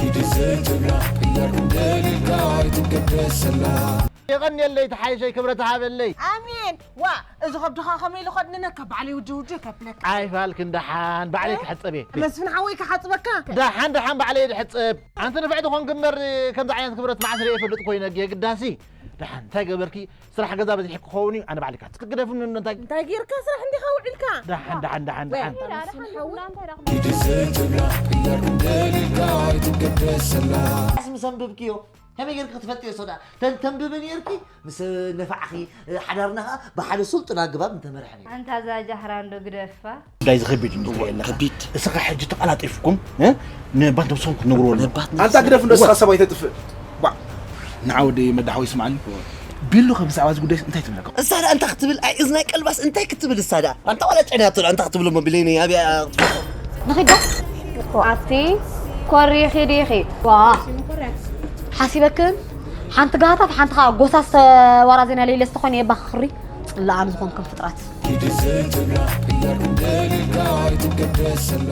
ኢዲ ዘይትብላ ቅያር እንደሊልካ ኣይትገደሰላ። የቐንየለይ፣ ተሓይሸይ፣ ክብረት ሃበለይ። ኣሜን። ዋ፣ እዚ ከብድኻ ከመይ ኢሉ ከድንነ? ካብ ባዕለይ ውጀ ውጀ ከብለካ። ኣይፋልክን፣ ደሓን ባዕለይ ክሕጸብ እየ። መስፍን ሓወይ ክሓጽበካ። ደሓን ደሓን ባዕለይ ድሕጸብ። ኣንቲ ንፍዕቲ ኮንክ እምበር ከምዚ ዓይነት ክብረት መዓስ ርእየ ይፈልጥ ኮይነ፣ የግዳሲ። ደሓን እንታይ ገበርኪ? ስራሕ ገዛ በዚሕ ክኸውን እዩ፣ ኣነ ባዕልካ ትግደፍኒ። እንታይ እንታይ ጌርካ? ስራሕ እንዲኻ ውዒልካ። ደሓን ደሓን ደሓን ደሓን። መስፍን ሓወይ። ኢዲ ዘይትብላ ቅያር እንደሊልካ ኣይትገደሰላ። ምስ ኣንብብክዮ ከመይ ጌርኪ ክትፈልጥዮ? ሶዳ ተንተንብቢ ኔርኪ። ምስ ነፋዕኺ፣ ሓዳርና ኸዓ ብሓደ ስልጡን ኣገባብ እንተመርሐ ነይሩ። ኣንታ እዛ ጃህራ እንዶ ግደፋ። ጉዳይ ዝኸቢድ እዩ ዝረአ ኣለኻ። ከቢድ። እስኻ ሕጂ ተቐላጢፍኩም፣ እ? ንኣባት ነብስኹም ክትነግርዎ ኣለኩም። ኣንታ ግደፍ፣ እንዶ እስኻ ሰብ ኣይተጥፍእ። ባ፣ ንዓ ወዲ መዳሓዊ ስምዓኒ። ቢሉ ከ ብዛዕባ እዚ ጉዳይ እንታይ ትብለካ? እሳ ደኣ እንታይ ክትብል? ኣይ እዝናይ ቀልባስ እንታይ ክትብል እሳ ደኣ? ኣንታ ዋላ ጨንያቶ ደኣ እንታይ ክትብል እሞ ቢለይኒ ኣብያ ንኺዶ ኣቲ ኮሪኺ ዲኺ ዋ ሓሲበክን ሓንቲ ጋታት ሓንቲ ከዓ ጎሳ ዝተዋራዘና ለይለ ዝተኾነ የባኽሪ ጽላኣም ዝኾንክን ፍጥራት ኢዲ ዘይትብላ ቅያር እንደሊልካ ኣይትገደሰላ።